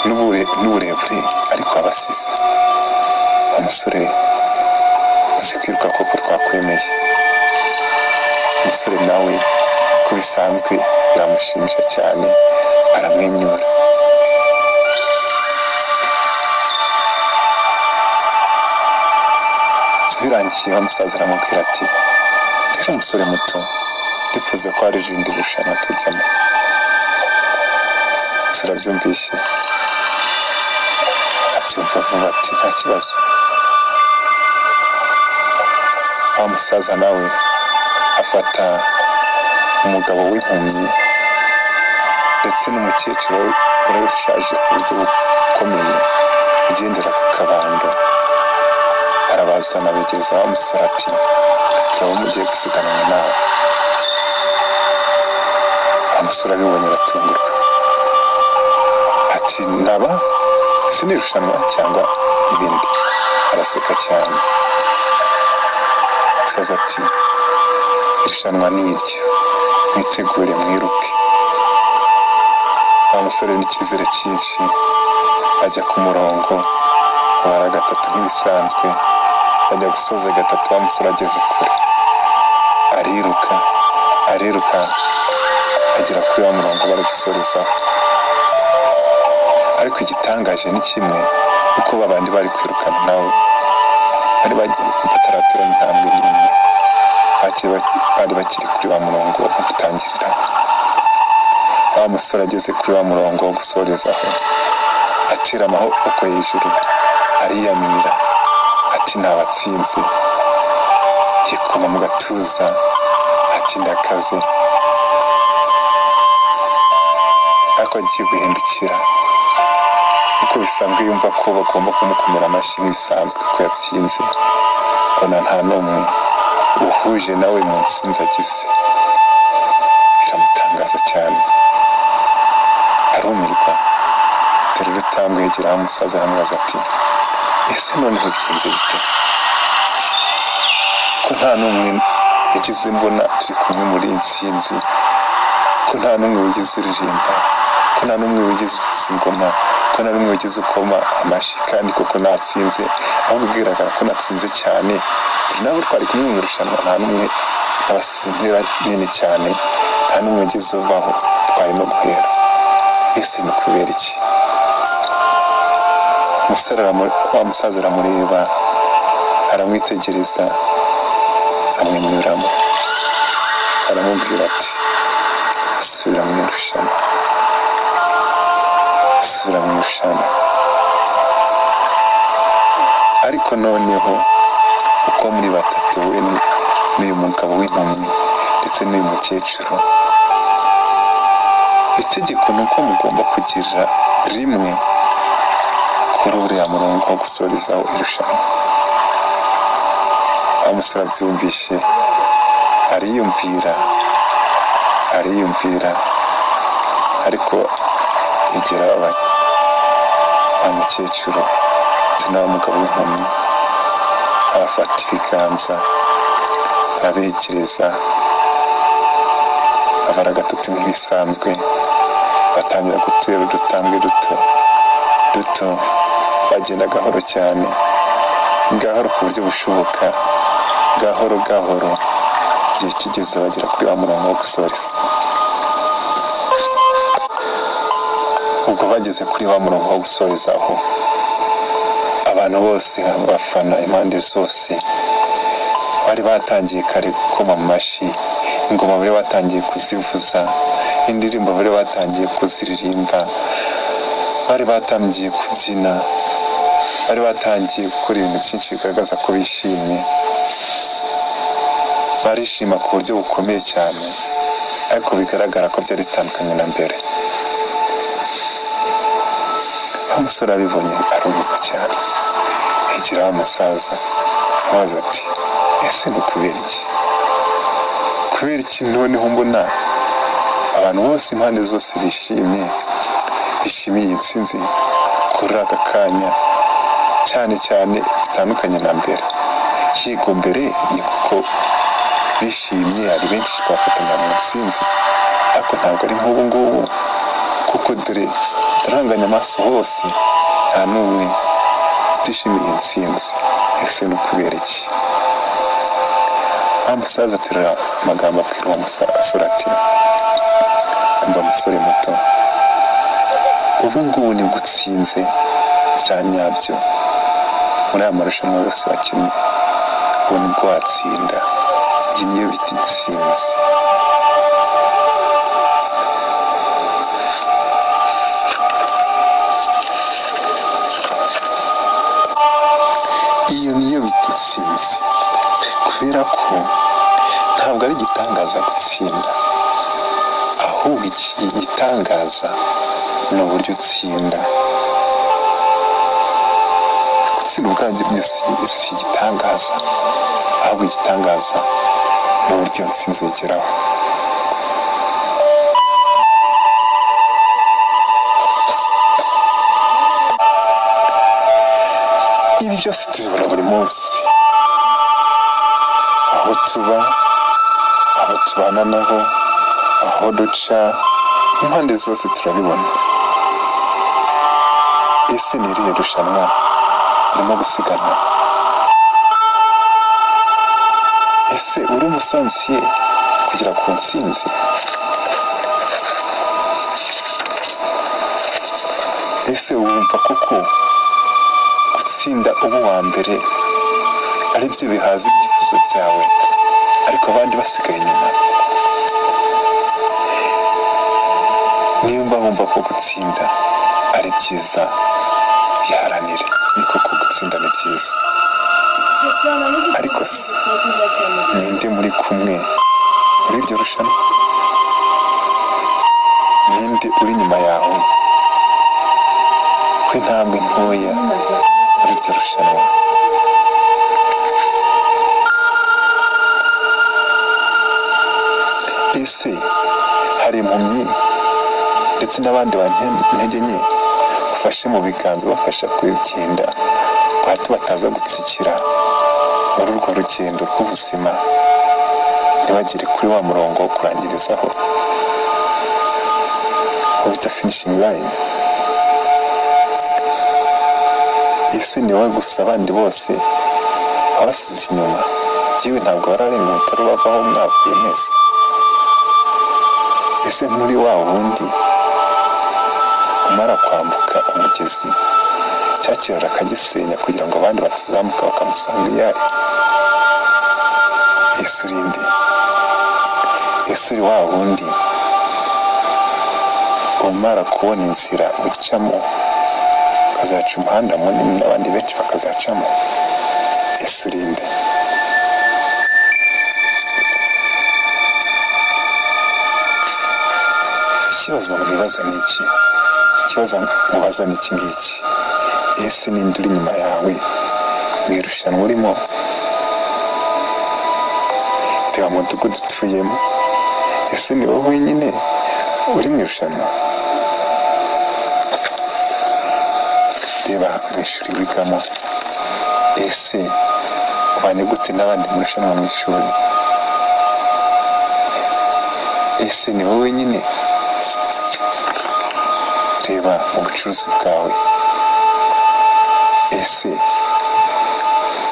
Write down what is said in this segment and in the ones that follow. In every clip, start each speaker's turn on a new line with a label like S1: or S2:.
S1: n'uburebure ariko abasize. Wa musore, uzi kwiruka koko, twakwemeye. Umusore nawe uko bisanzwe biramushimisha cyane, aramwenyura. Birangiye wa musaza aramubwira ati: "Rero umusore muto, ndifuza ko hari irindi rushanwa tujyamo." Umusore abyumvishe abyumva vuba, ati: "Nta kibazo." Wa musaza nawe afata umugabo w'impumyi ndetse n'umukecuru wari ushaje ku buryo bukomeye, ugendera ku kabando, arabazana, begereza wa musore, ati: "Turaba mugiye gusiganwa nawe." Wa musore abibonye aratungurwa, ati: "Ndaba ese ni irushanwa cyangwa ibindi?" Araseka cyane. Umusaza ati: "Irushanwa ni iryo, mwitegure mwiruke." Wa musore n'icyizere cyinshi bajya ku murongo, bara gatatu nk'ibisanzwe. Bajya gusoza gatatu, wa musore ageze kure, ariruka, ariruka, agera kuri wa murongo bari gusorezaho. Ariko igitangaje ni kimwe, uko babandi bari kwirukana nawe bari bataraterana intambwe n'imwe, bari bakiri kuri wa murongo wo gutangiriraho. Wa musore ageze kuri wa murongo wo gusorezaho, atera amaboko hejuru, ariyamira, ati: "Nabatsinze!" Yikoma mu gatuza, ati: "Ndakaze!" Ariko agiye guhindukira, uko bisanzwe yumva ko bagomba kumukomera amashyi nk'ibisanzwe ko yatsinze, abona nta n'umwe uhuje nawe mu ntsinzi agize. Biramutangaza cyane, arumirwa. Dore urutambwe yegera aho umusaza, aramubaza ati: "Ese noneho bigenze bite, ko nta n'umwe wigeze mbona turi kumwe muri iyi ntsinzi, ko nta n'umwe wigeze uririmba, ko nta n'umwe wigeze uvuza ingoma, ko nta n'umwe wigeze ukoma amashyi, kandi koko natsinze, ahubwo bigaragara ko natsinze cyane? Turi nabo twari kumwe mu irushanwa, nta n'umwe nabasize intera nini cyane, nta n'umwe wigeze uvaho twarimo guhera. Ese ni ukubera iki?" Umusore wa musaza aramureba, aramwitegereza, amwenyuramo, aramubwira ati: "Subira mu irushanwa, subira mu irushanwa. Ariko noneho uko muri batatu, we n'uyu mugabo w'impumyi ndetse n'uyu mukecuru, itegeko ni uko mugomba kugirira rimwe kuri uriya murongo wo gusorezaho irushanwa." Wa musore abyumvishe ariyumvira, ariyumvira, ariko yegera wa mukecuru ndetse na wa mugabo w'impumyi, abafata ibiganza, arabegereza, abara gatatu nk'ibisanzwe, batangira gutera udutambwe duto duto, bagenda gahoro cyane, gahoro ku buryo bushoboka, gahoro gahoro. Igihe kigeze bagera kuri wa murongo wo gusoreza. Ubwo bageze kuri wa murongo wo gusorezaho, abantu bose, abafana impande zose, bari batangiye kare gukoma amashyi, ingoma bari batangiye kuzivuza, indirimbo bari batangiye kuziririmba, bari batangiye kubyina, bari batangiye gukora ibintu byinshi bigaragaza ko bishimye. Barishima ku buryo bukomeye cyane, ariko bigaragara ko byari bitandukanye na mbere. Wa musore abibonye arumirwa cyane, yegera wa musaza, amubaza ati: "Ese ni ukubera iki, kubera iki noneho mbona abantu bose impande zose bishimye, bishimiye iyi ntsinzi kuri aka kanya cyane cyane, bitandukanye na mbere?" Yego, mbere ni kuko bishimye, hari benshi twafatanya mu ntsinzi, ariko ntabwo ari nk'ubu ngubu. Kuko dore ndaranganya amaso hose, nta n'umwe utishimiye intsinzi. Ese ni ukubera iki? Wa musaza aterura amagambo abwira uwo musore ati: "Umva musore muto, ubu ngubu nibwo utsinze bya nyabyo muri aya marushanwa yose wakinnye, ubu nibwo watsinda. Iyi niyo bita intsinzi." Iyo niyo bita intsinzi, kubera ko ntabwo ari igitangaza gutsinda, ahubwo igitangaza ni uburyo utsinda. Gutsinda ubwabyo si igitangaza, ahubwo igitangaza ni uburyo iyo ntsinzi uyigeraho. Ibi byose tubibona buri munsi, aho tuba, aho tubana nabo, aho duca, impande zose turabibona. Ese ni irihe rushanwa urimo gusiganwa? Ese uri umusanziye kugera ku ntsinzi? Ese wumva koko gutsinda uba uwa mbere ari byo bihaza ibyifuzo byawe, ariko abandi basigaye inyuma? Nimba wumva ko gutsinda ari byiza, biharanire. Ni koko gutsinda ni byiza, ariko se ninde muri kumwe muri iryo rushanwa? Ninde uri inyuma yawe ko intambwe ntoya muri iryo rushanwa? Ese hari impumyi ndetse n'abandi bantege nke ufashe mu biganza ubafasha kugenda ngo hato bataza gutsikira muri urwo rugendo rw'ubuzima, ntibagere kuri wa murongo wo kurangirizaho, uwo bita finishing line? Ese ni wowe gusa, abandi bose wabasize inyuma? Yewe, ntabwo bararenga umutari bavaho mwavuye mwese. Ese nturi wa wundi umara kwambuka umugezi, cya kiraro akagisenya kugira ngo abandi batazamuka bakamusanga iyo ari? Ese uri nde? Ese uri wa wundi umara kubona inzira ucamo, ukazaca umuhanda munini n'abandi benshi bakazacamo? Ese uri nde? Ikibazo mwibaza ni iki? Ikibazo mubaza ni iki ngiki: ese ninde uri inyuma yawe mu irushanwa urimo? Reba umudugudu utuyemo, ese ni wowe wenyine uri mu irushanwa? Reba mu ishuri wigamo, ese ubanye gute n'abandi mu irushanwa mu ishuri? Ese ni wowe wenyine? Reba mu bucuruzi bwawe, ese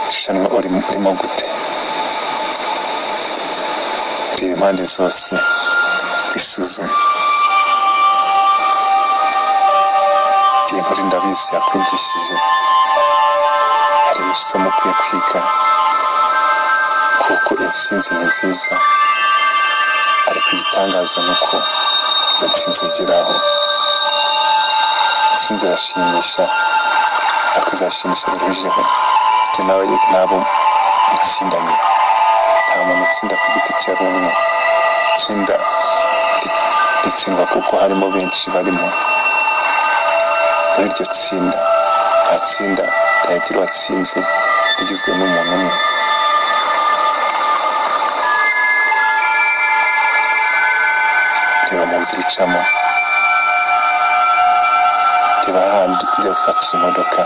S1: irushanwa urimo gute? Reba impande zose, isuzume. Iyi nkuru ndabizi yakwigishije, harimo isomo ukwiye kwiga, kuko intsinzi ni nziza, ariko igitangaza ni uko iyo ntsinzi ugeraho. Intsinzi irashimisha, ariko izashimisha birujijeho bitewe nawe n'abo mutsindanye. Nta muntu utsinda ku giti cye ari umwe, itsinda ritsindwa kuko harimo benshi barimo muri iryo tsinda. Nta tsinda ryagira uwatsinze rigizwe n'umuntu umwe. Reba mu nzira ucamo, reba ahandi ujya gufatira imodoka,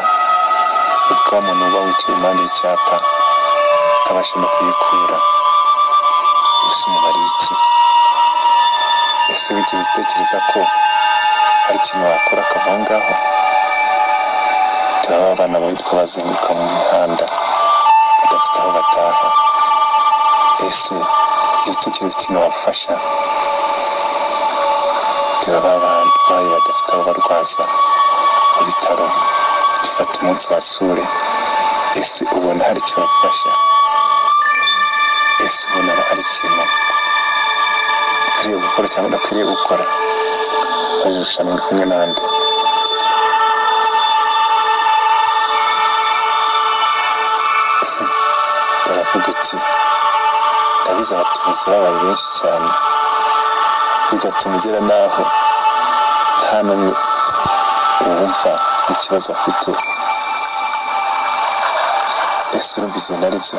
S1: ibuka wa muntu uba wicaye impande y'icyapa utabasha no kuyikura. Ese umubariye iki? Ese wigeze utekereza ko Hari ikintu wakora akava aho ngaho? Turaba abana bitwa bazenguruka mu mihanda badafite aho bataha. Ese ujya utekereza ikintu wabafasha? Reba ba barwayi badafite aho barwaza mu bitaro, jya ufata umunsi ubasure. Ese ubona hari icyo wabafasha? Ese ubona ari ikintu ukwiriye gukora cyangwa udakwiriye gukora? Muri iri rushanwa uri kumwe nande? Uravuga uti: "Ndabizi, abatubuzi babaye benshi cyane," bigatuma ugera n'aho nta n'umwe wumva ikibazo afite. Ese urumva ibyo ari byo?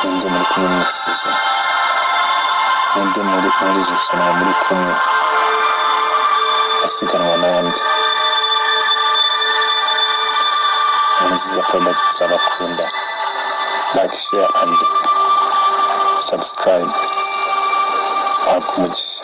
S1: Ninde muri kumwe mu isuzuma? Ninde muri iri rushanwa muri kumwe? Asiganwa nande? Nziza Product turabakunda. Like, share and subscribe. Uhabwe umugisha.